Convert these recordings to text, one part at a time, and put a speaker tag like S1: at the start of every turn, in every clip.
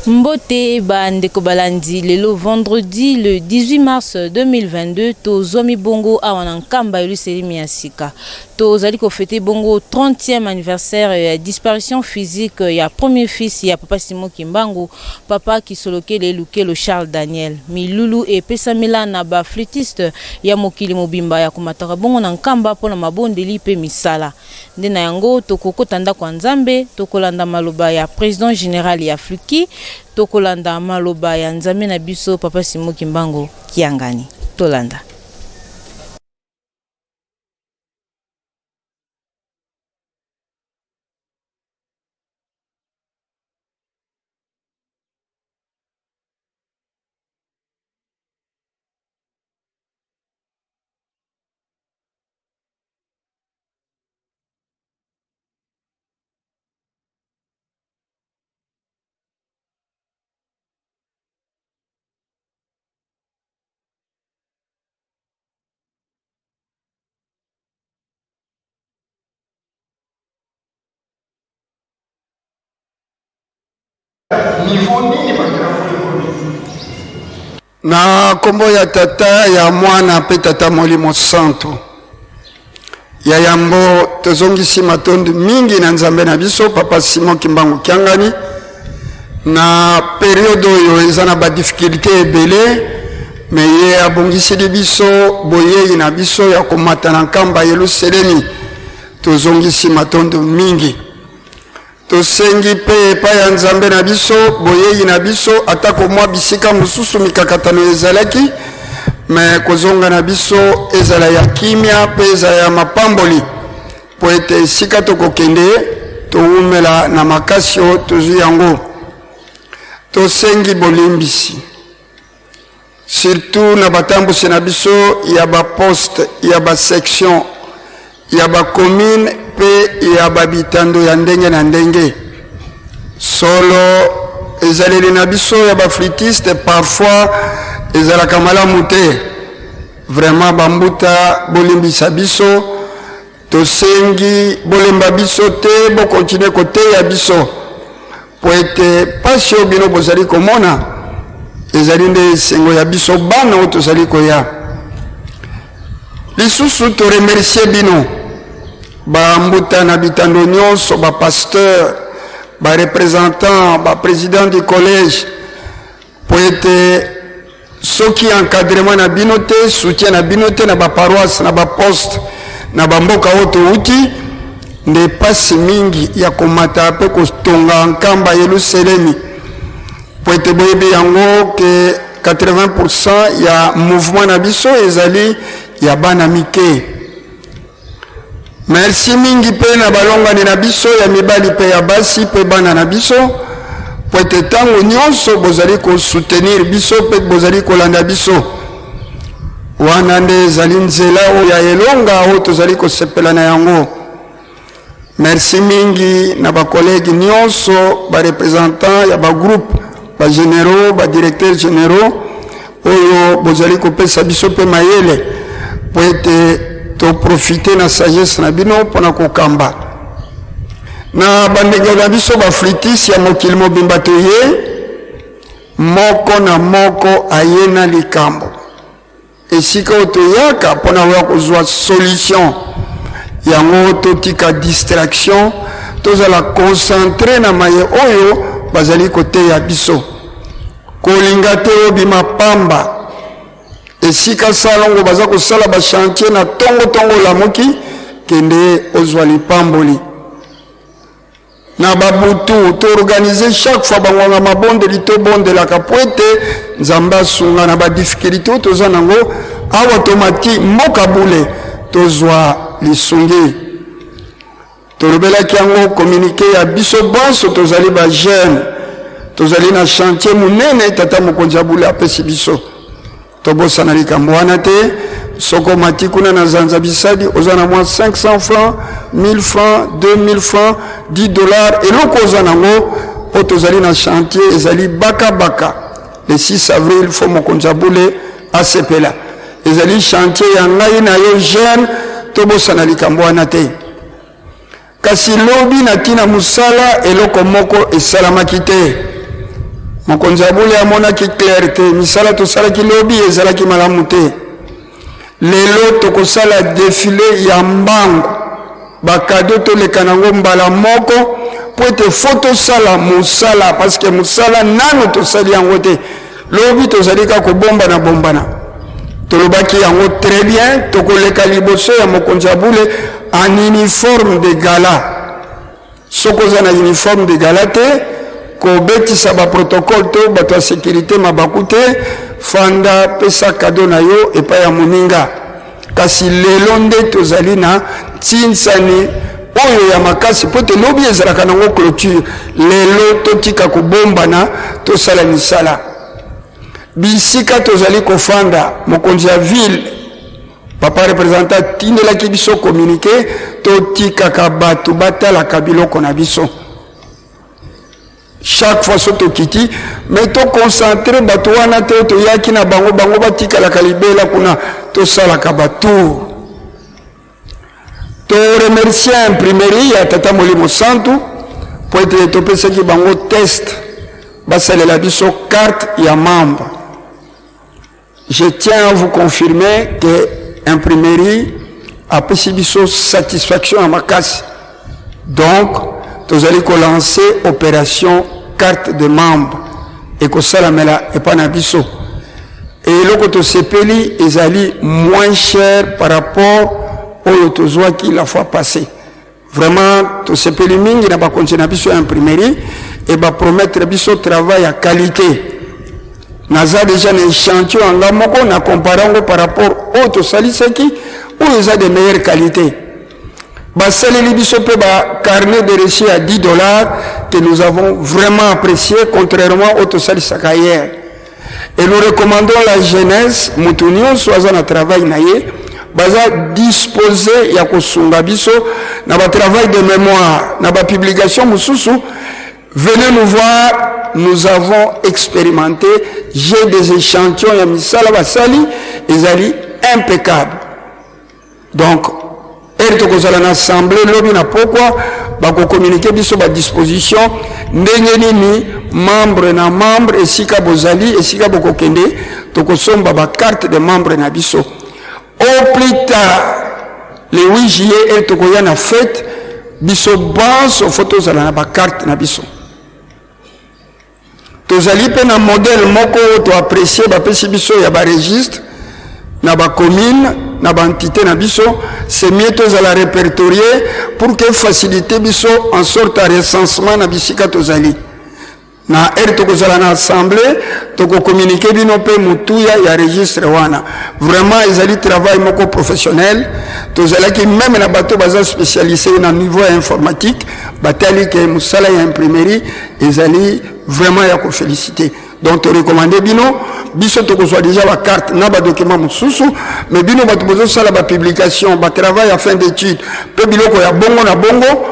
S1: Mbote ba ndeko balandi lelo vendredi le 18 mars 2022 tozwami bongo awa na Nkamba Yelusalemi ya sika. Tozali kofete bongo 30e anniversaire ya disparition physique ya premier fils ya papa Simon Kimbangu, papa Kisolokele Lukelo Charles Daniel. Milulu epesamela na ba flûtiste ya mokili mobimba ya komataka bongo na Nkamba mpo na mabondeli mpe misala. Nde na yango tokokota ndako ya Nzambe, tokolanda maloba ya president general ya Fluki, tokolanda maloba ya Nzambe na biso papa Simon Kimbangu Kiangani. Tolanda.
S2: Niveau nini bato Na nkombo ya Tata, ya Mwana mpe Tata Molimo Santu. Ya yambo tozongisi matondi mingi na Nzambe na biso Papa Simon Kimbangu Kiangani na periode oyo eza na badifficulte ebele me ye abongiseli biso boyei na biso ya komata na nkamba Yelusalemi. Tozongisi matondo mingi. Tosengi mpe epai ya Nzambe na biso boyei na biso, atako mwa bisika mosusu mikakatano ezalaki, me kozonga na biso ezala ya kimia mpe ezala ya mapamboli, mpo ete esika tokokende towumela na makasi oyo tozwi yango. Tosengi bolimbisi surtout na batambusi na biso ya ba poste ya ba section ya ba commune mpe ya ba bitando ya ndenge na ndenge. Solo ezaleli na biso ya ba flûtiste parfois ezalaka malamu te. Vraiment bambuta bolimbisa biso, tosengi bolemba biso te, bokontinue koteya biso mpo ete mpasi oyo bino bozali komona ezali nde esengo ya biso bana oyo tozali koya. Lisusu toremercie bino bambuta na bitando nyonso, bapasteur, barepresentant, baprésident du collège, mpo ete soki encadrement na bino te, soutien na bino te na baparoisse, na baposte, na bamboka oyo touti, nde mpasi mingi ya komata mpe kotonga Nkamba Yelusalemi, mpo ete boyebi yango ke 80% ya mouvement na biso ezali ya bana mike. Merci mingi mpe na balongani na biso ya mibali mpe ya basi mpe bana na biso, mpo ete ntango nyonso bozali kosoutenir biso mpe bozali kolanda biso. Wana nde ezali nzela oyo ya elonga oyo tozali kosepela na yango. Merci mingi na ba collègues nyonso, ba représentants ya ba groupe, ba généraux, ba directeurs généraux oyo bozali kopesa biso mpe mayele mpo ete toprofite na sagesse na bino mpo na kokamba na bandeko na biso baflitis ya mokili mobimba. Toye moko na moko aye na likambo esika oyo toyaka mpo na koya kozwa solution yango. Totika distraction, tozala concentre na maye oyo bazali koteya biso. Kolinga te obima pamba esika salongo baza kosala bachantier na tongo tongo, olamuki, kende ozwa lipamboli. Na babutu toorganize chaque fois bangwanga mabondeli, tobondelaka mpo ete Nzambe asunga na badifficulté oyo toza nango awa tomati mboka bule, tozwa lisungi. Tolobelaki yango communiqué ya biso bonso, tozali ba jeune, tozali na chantier monene tata mokonzi ya bule apesi biso. Tobosana likambo wana te. Soki omati kuna na Zanza Bisadi, oza na mwa 500 francs, 1000 francs, 2000 francs, 10 dollars, eloko oza nango, mpo tozali na chantier ezali bakabaka. Le 6 avril fo mokonzi ya bule asepela. Ezali chantier ya ngai na yo jeune, tobosana likambo wana te. Kasi lobi na ntina mosala eloko moko esalamaki te. Mokonzi ya bule amonaki clair te, misala tosalaki lobi ezalaki malamu te. Lelo tokosala defile ya mbangu, bakado toleka nango mbala moko mpo ete fo tosala mosala, parce que mosala nano tosali yango te. Lobi tozali kaka kobombana bombana. Tolobaki yango très bien, tokoleka liboso ya mokonzi ya bule en uniforme de gala. Soki oza na uniforme de gala te, kobetisa baprotocole to bato ya sécurité mabaku te, fanda, pesa kado na yo epai ya moninga. Kasi lelo nde tozali na ntinsani oyo ya makasi, mpo te lobi ezalaka nango clôture. Lelo totika kobombana, tosala misala. Bisika tozali kofanda, mokonzi ya ville, papa représentant, atindelaki biso communiqué, totikaka bato batalaka biloko na biso chaque fois so tokiti, mais toconcentre bato wana te. Toyaki na bango, bango batikalaka libela kuna, tosalaka batour. Toremercie imprimerie ya Tata Molimo Santu mpo ete topesaki bango test, basalela biso carte ya membre. Je tiens à vous confirmer que imprimerie apesi biso satisfaction ya makasi. Donc tozali kolancer opération carte de membre, ekosalamela epai na biso. Eloko tosepeli, ezali moins cher par rapport oyo tozwaki la fois passée. Vraiment tosepeli mingi na bakonzi na biso ya imprimerie e bapromettre biso travail ya qualité. Naza déjà na échantillon yanga moko, na compare yango par rapport oyo tosalisaki, oyo eza de meilleure qualité. Basaleli biso mpe bacarnet de reçu à 10 $ que nous avons vraiment apprécié, contrairement oyo tosalisaka hier. Et nous recommandons la jeunesse, moto nyonso aza na travail na ye, baza disposé ya kosunga biso na batravail de mémoire, na bapublication mosusu, venez nous voir. Nous avons expérimenté, j'ai des échantillons ya misala basali, ezali impeccable. Donc ere tokozala na assemblée lobi na pokwa, bakokommunike biso badisposition ndenge nini membre na membre, esika bozali, esika bokokende, tokosomba bacarte de membre na biso. Au plus tard le 8 juillet, ere tokoya na fête, biso banso fo tozala na bacarte na biso. Tozali mpe na modèle moko oyo toapprécie, bapesi biso ya baregistre na bacommune, na baentité na biso. C'est mieux tozala répertorié pour que faciliter biso en sorte ya recensement na bisika tozali. Na ere tokozala na assemblée, tokokommunike bino mpe motuya ya registre wana. Vraiment ezali travail moko professionnel. Tozalaki même na bato baza spécialisé na niveau ya informatique, batali ke mosala ya imprimerie ezali vraiment ya kofélicité. Donc torecommande bino. Biso tokozwa déjà bacarte na badocument mosusu, mais bino bato bozosala bapublication, batravail ya fin d'étude mpe biloko ya bongo na bongo,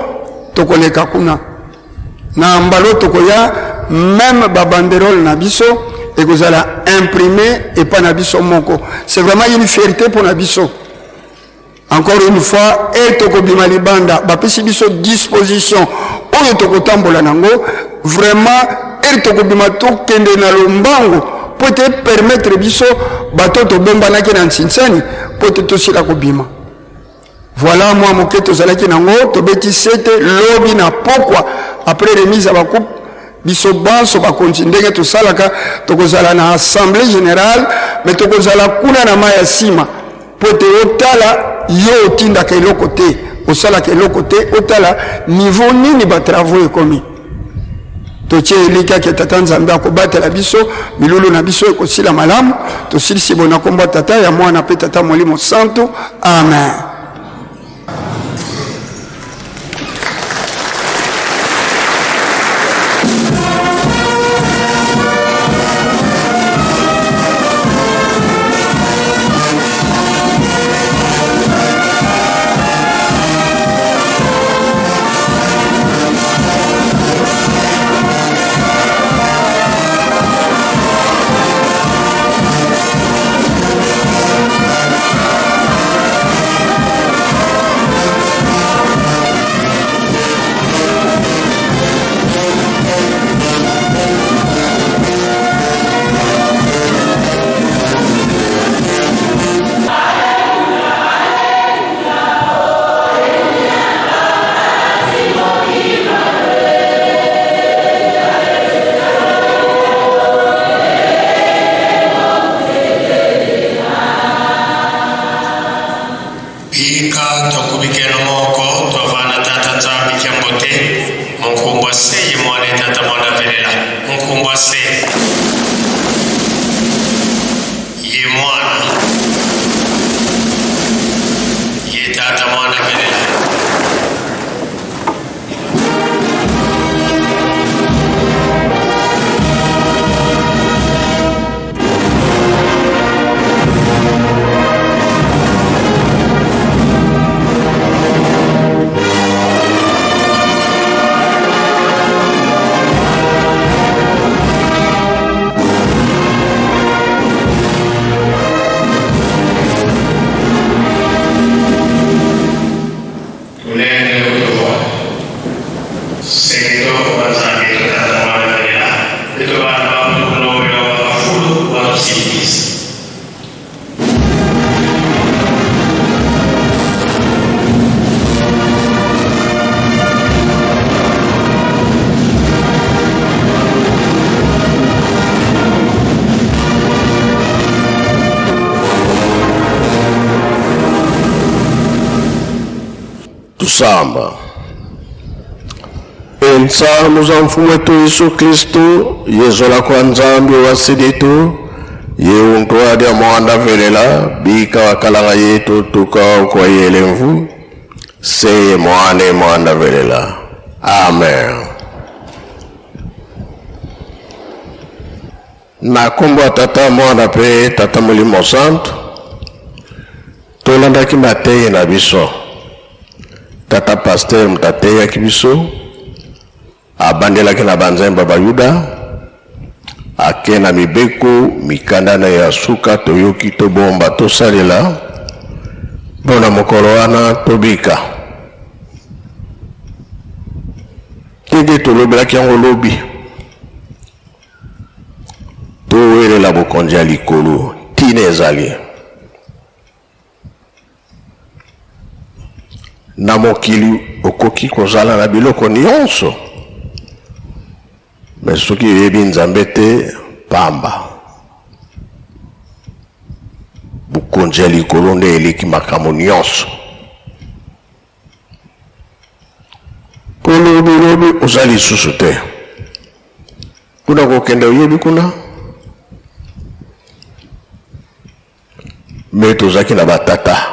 S2: tokoleka kuna na mbalo. Tokoya même babanderole na biso ekozala imprimé epai na biso moko. C'est vraiment une fierté mpo na biso. Encore une fois, e tokobima libanda, bapesi biso disposition oyo tokotambola nango. Vraiment ere tokobima, tokende na lombango mpo ete permettre biso bato tobombanaki na nsinsani mpo ete tosila kobima. Voilà mwa moke tozalaki nango. Tobeti sete lobi na pokwa, après remise ya bacoupe, biso banso bakonzi, ndenge tosalaka, tokozala na assemblée générale, mais tokozala kuna na mai ya nsima mpo ete otala yo otindaka eloko te, osalaka eloko te, otala niveau nini batravaux ekomi. Totie elikaki Tata Nzambe akobatela biso, milulu na biso ekosila malamu. Tosilisi bona nkombo ya Tata, ya Mwana mpe Tata Molimo Santu. Amen.
S3: te Munkumbwa se ye mwana ye tata mwana velela Munkumbwa se ye mwana ye tata mwana velela.
S4: Tusamba. Ensamu za mfumu wetu Yesu Kristu, yezola kwa Nzambi wa siditu, ye untoadia mwanda velela, bika wakalanga yetu tuka kwa yele mvu, seye mwane mwanda velela. Amen. Na kombo ya Tata, Mwana pe Tata Molimo Santu, tolandaki mateyi na biso. Tata pasteur moto ateyaki biso, abandelaki na banzembo ya Bayuda, ake na mibeko, mikanda na ya suka toyoki tobomba tosalela mpo na mokolo wana tobika. Ndenge tolobelaki yango lobi, towelela bokonzi ya likolo, ntina ezali na mokili okoki kozala na biloko nyonso, me soki oyebi Nzambe te, pamba. Bokonzi ya likolo nde eleki makambo nyonso. Po lobi lobi oza lisusu te kuna kokende, oyebi kuna me tozalaki na batata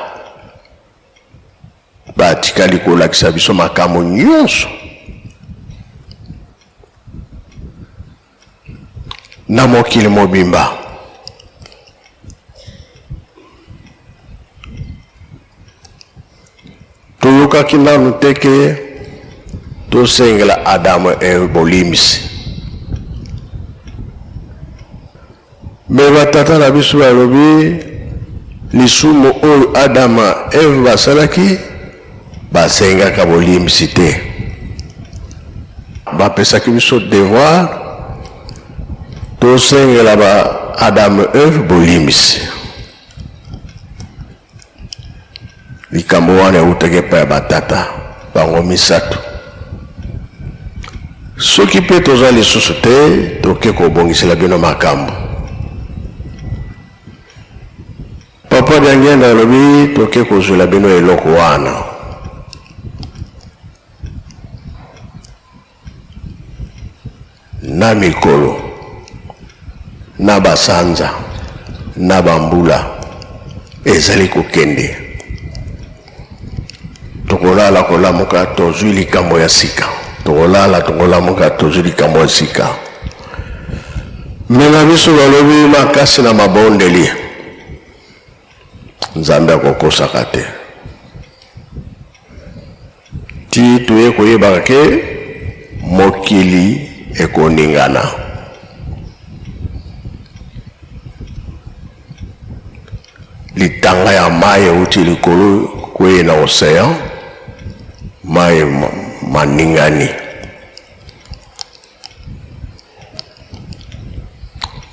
S4: batikali kolakisa biso makambo nyonso na mokili mobimba. Toyokaki nanu te ke tosengela Adamu e bolimbisi. Me batata na biso balobi lisumu oyo Adama Eve basalaki, basengaka bolimbisi te. Bapesaki biso devoir tosengela ba Adam Eve bolimbisi. Likambo wana eutaki epai ya batata bango misato. Soki mpe toza lisusu te, toke kobongisela bino makambo. Papa Diangienda alobi toke kozwela bino eloko wana. Na mikolo, na basanza, na bambula ezali kokende, tokolala kolamuka tozwi likambo ya sika, tokolala tokolamuka tozwi likambo ya sika. Me na biso balobi makasi na mabondeli, Nzambe akokosaka te. Ti toye koyebaka ke mokili ekoningana. Litanga ya mai euti likolo kwei na ocean, mai maningani.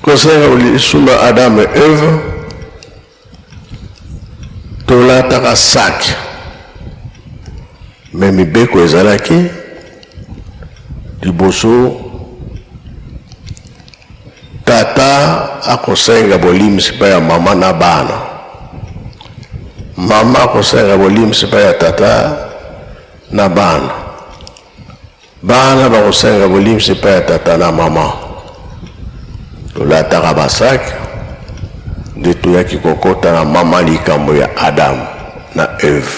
S4: Kosenga lisumu ya Adam et Eve, tolataka sac, me mibeko ezalaki liboso tata akosenga bolimbisi mpa ya mama na bana, mama akosenga bolimbisi mpa ya tata na bana. Bana bakosenga bolimbisi epai ya tata na mama. Tolataka basak nde toyaki kokota na mama likambo ya Adam na Eve.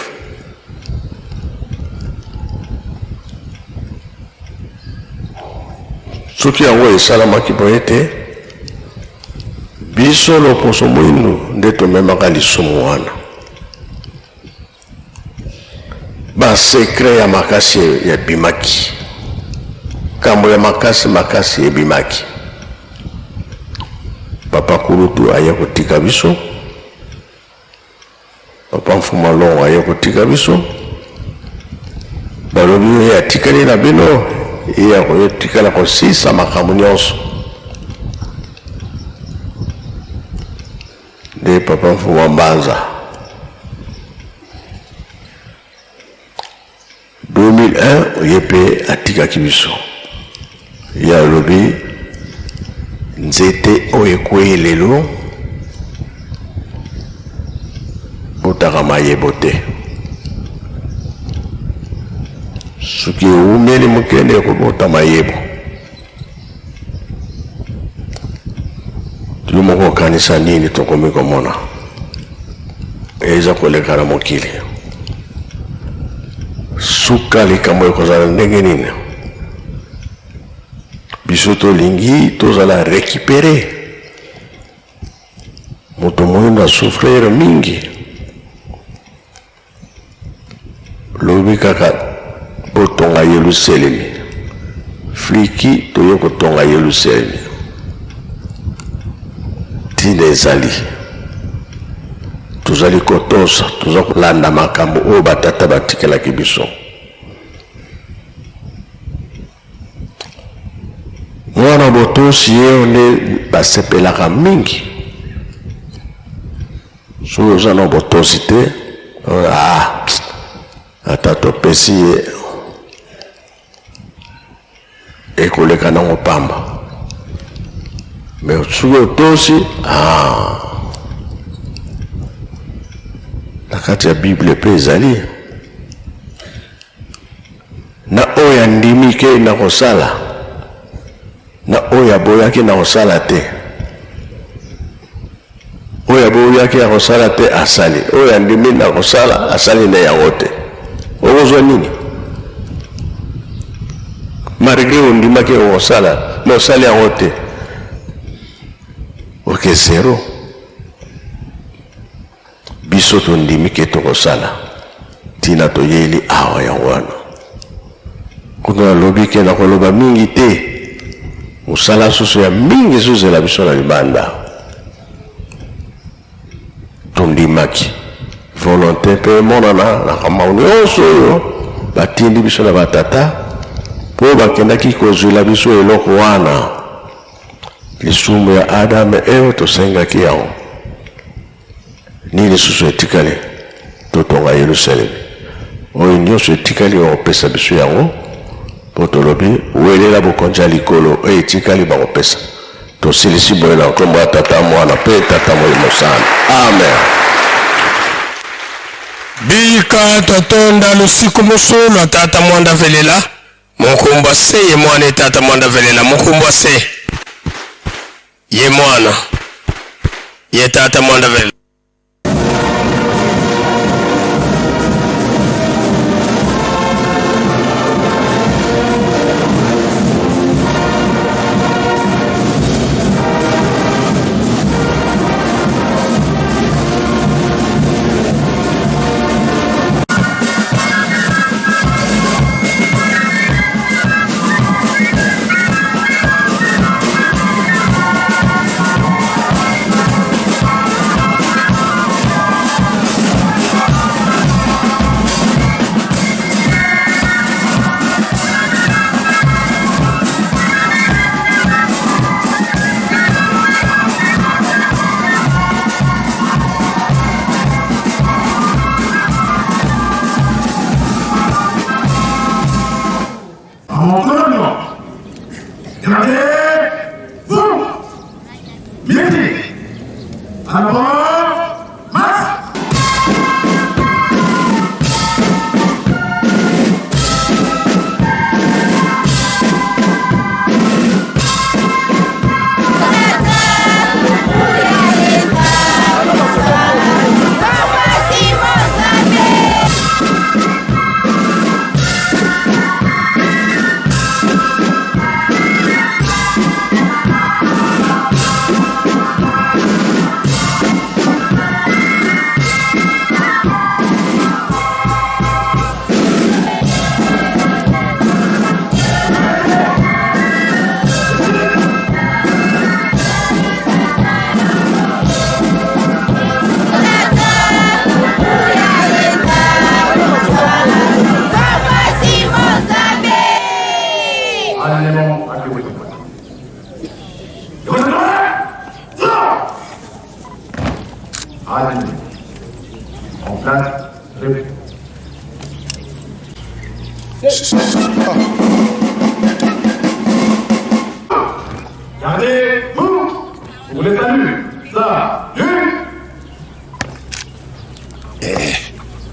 S4: Soki yango esalamaki boye te, biso loposo mwindu nde tomemaka lisumu wana. Ba secret ya makasi ebimaki, kambo ya makasi makasi ebimaki. Papa kulutu aye kotika biso, papa Mfuma Longo aye kotika biso, balobi ye atikali na bino, ye akotikala kosisa makambo nyonso. Nde papa Mfuma Mbanza 2001 ye mpe atikaki biso, ye alobi nzete oyo ekwei lelo botaka mayebo te, soki ewumeli moke nde ekobota mayebo. Yo moko okanisa nini tokomi komona eza koleka na mokili? Suka likambo ekozala ndenge nini? Biso tolingi tozala récupéré. Moto moyindo asouffrir mingi. Lobi kaka botonga Yelusalemi. Fliki toye kotonga Yelusalemi. Ntina ezali tozali kotosa, toza kolanda makambo oyo batata batikelaki biso. Mwana botosi ye nde basepelaka mingi. Soki oza na botosi te, ah, ata topesi ye ekoleka nango pamba. Mais soki otosi, ah, na kati ya Bible mpe ezali na oyo andimi ke na kosala na oyo aboyaki na kosala te. Oyo aboyaki ya kosala te asali, oyo andimi na kosala asali na yango te. Okozwa nini? Malgré ondimaki okosala, mais osali yango te, oke zero. Biso tondimi ke tokosala, ntina toyeli awa yango wana. Kutu nalobi ke nakoloba mingi te, mosala susu ya mingi ezozela biso na libanda. Tondimaki volonté mpe emonana na makambo nyonso oyo batindi biso na batata mpo bakendaki kozwela biso eloko wana. Lisumu ya Adam e Eve tosengaki yango. Nini lisusu etikali? Totonga Yelusalemi. Oyo nyonso etikali bakopesa biso yango, mpo tolobi welela bokonzi ya likolo, oyo etikali bakopesa. Tosilisi boye na nkombo ya Tata, Mwana mpe Tata Molimo Santu. Amen.
S3: Bika totonda lusiku mosu lwa tata mwanda velela Mukumbwa se ye mwana e tata mwanda velela Mukumbwa se ye mwana ye tata mwanda velela.
S5: Alignement accueil. Alignement. En place, répétez. Gardez, vous, pour les saluts. Salut.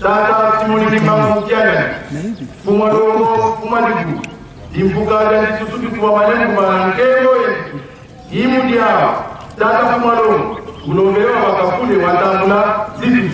S5: Tata Simoni Kimbangu Kiangani, Fuma Longo, Fuma Diku, Dimpuka dia disusu kuwa manene kuma nkembo yetu. Imu dia, Tata Fuma Longo, ulombelewa wakafule watambula zipi.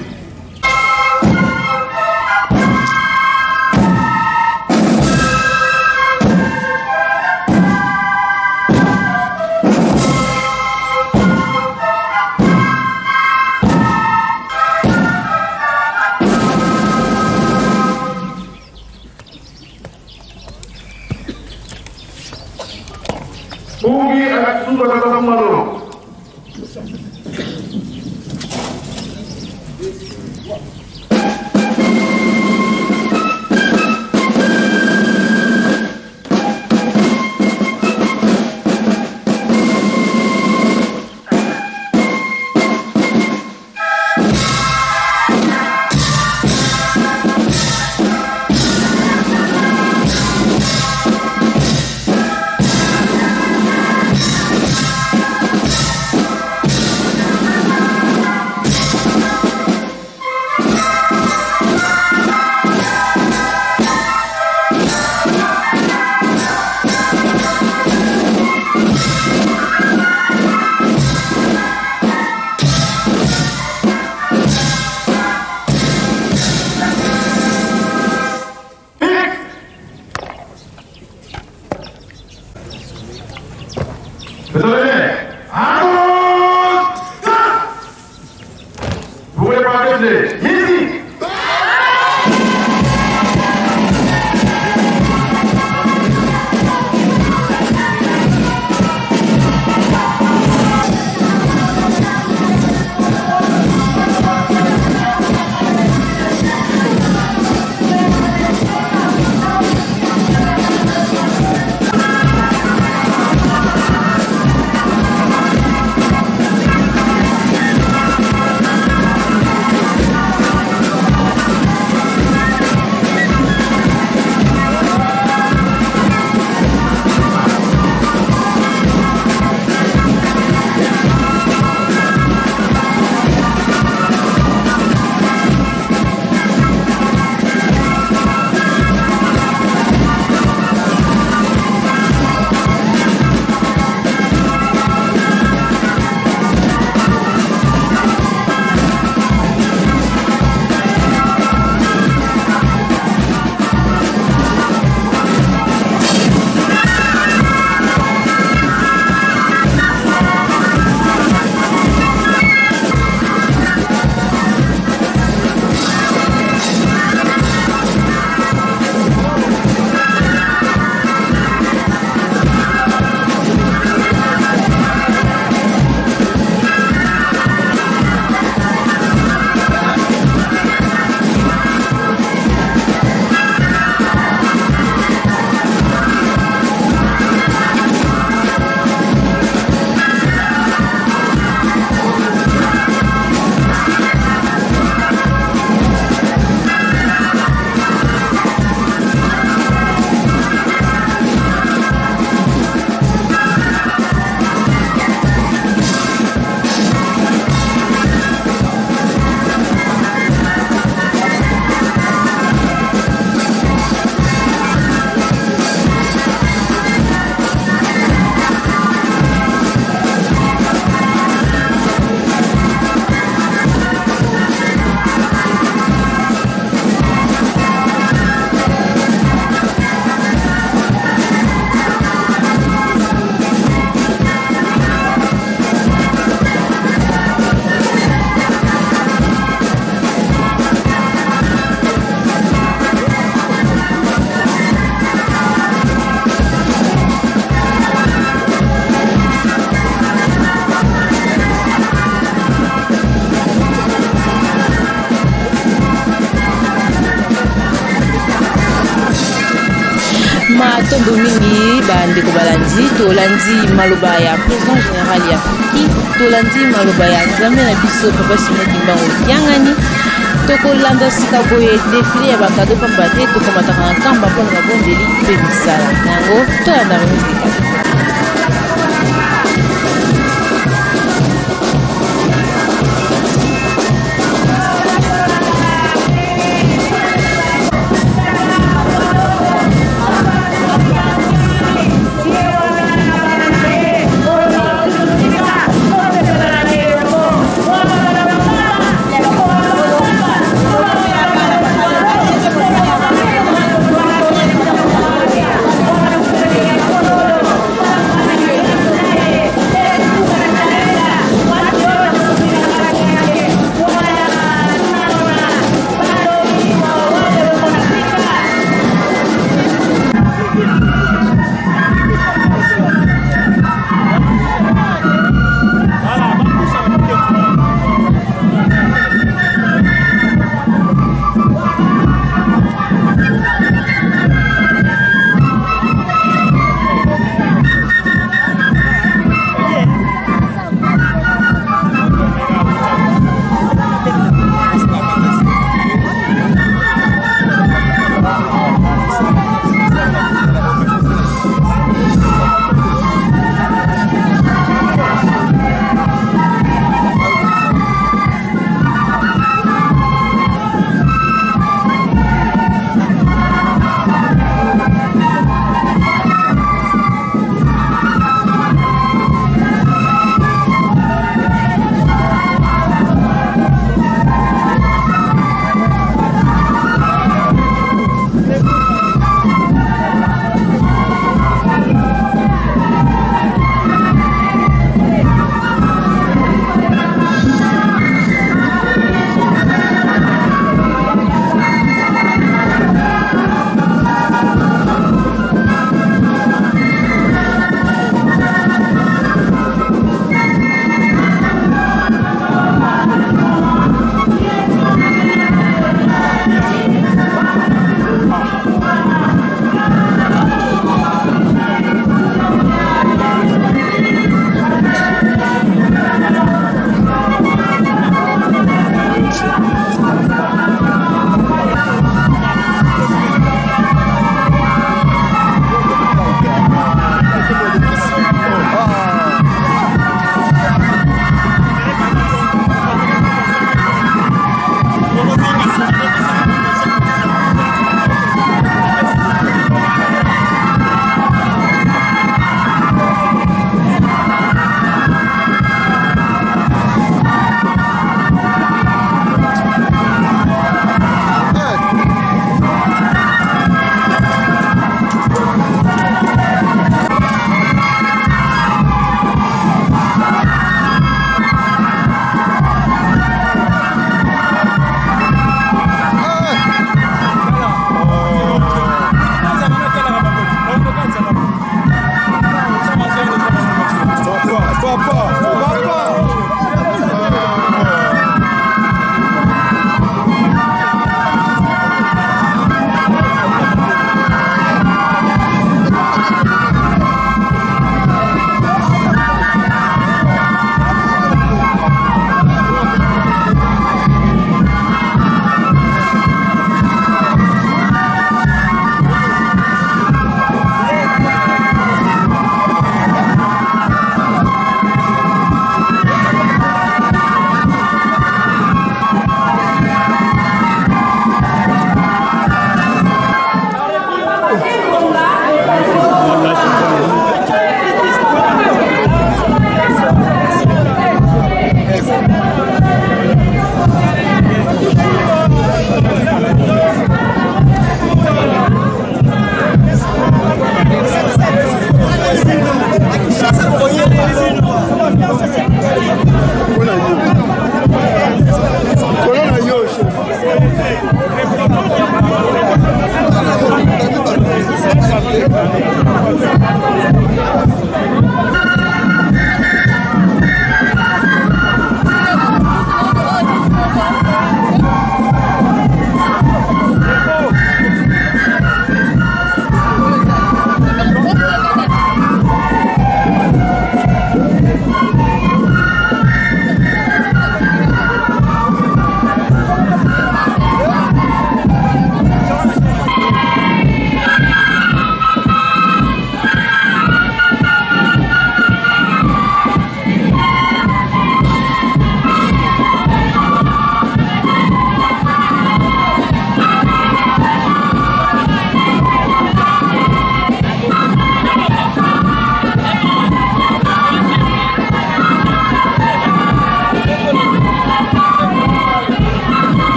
S5: Bungi akasuka Tata Fuma Longo.
S1: Matondo mingi bandeko balandi. Tolandi maloba ya président général ya Fuki, tolandi maloba ya Nzambe na biso Papa Simon Kimbangu Kiangani. Tokolanda sika boye défilé ya bacadeaux, pamba te tokomataka na Nkamba mpona mabondeli mpe misala na yango. Tolanda remise de cadeaux.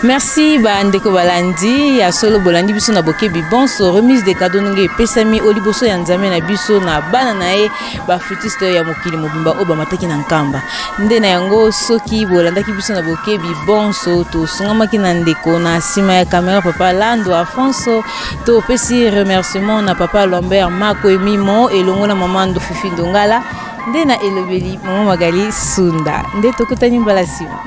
S1: Merci bandeko balandi ya solo, bolandi biso na bokebi bonso. Remise de cadeau ndenge epesami o liboso ya Nzambe na biso na bana na ye, baflûtiste ya mokili mobimba oyo bamataki na Nkamba. Nde na yango, soki bolandaki biso na bokebi bonso, tosungamaki na ndeko na nsima ya kamera, papa Lando Afonso. Topesi remerciement na papa Lambert Mako Emimo elongo na mama Ndofifi Ndongala. Nde na elobeli mama Magali Sunda, nde tokutani mbala nsima.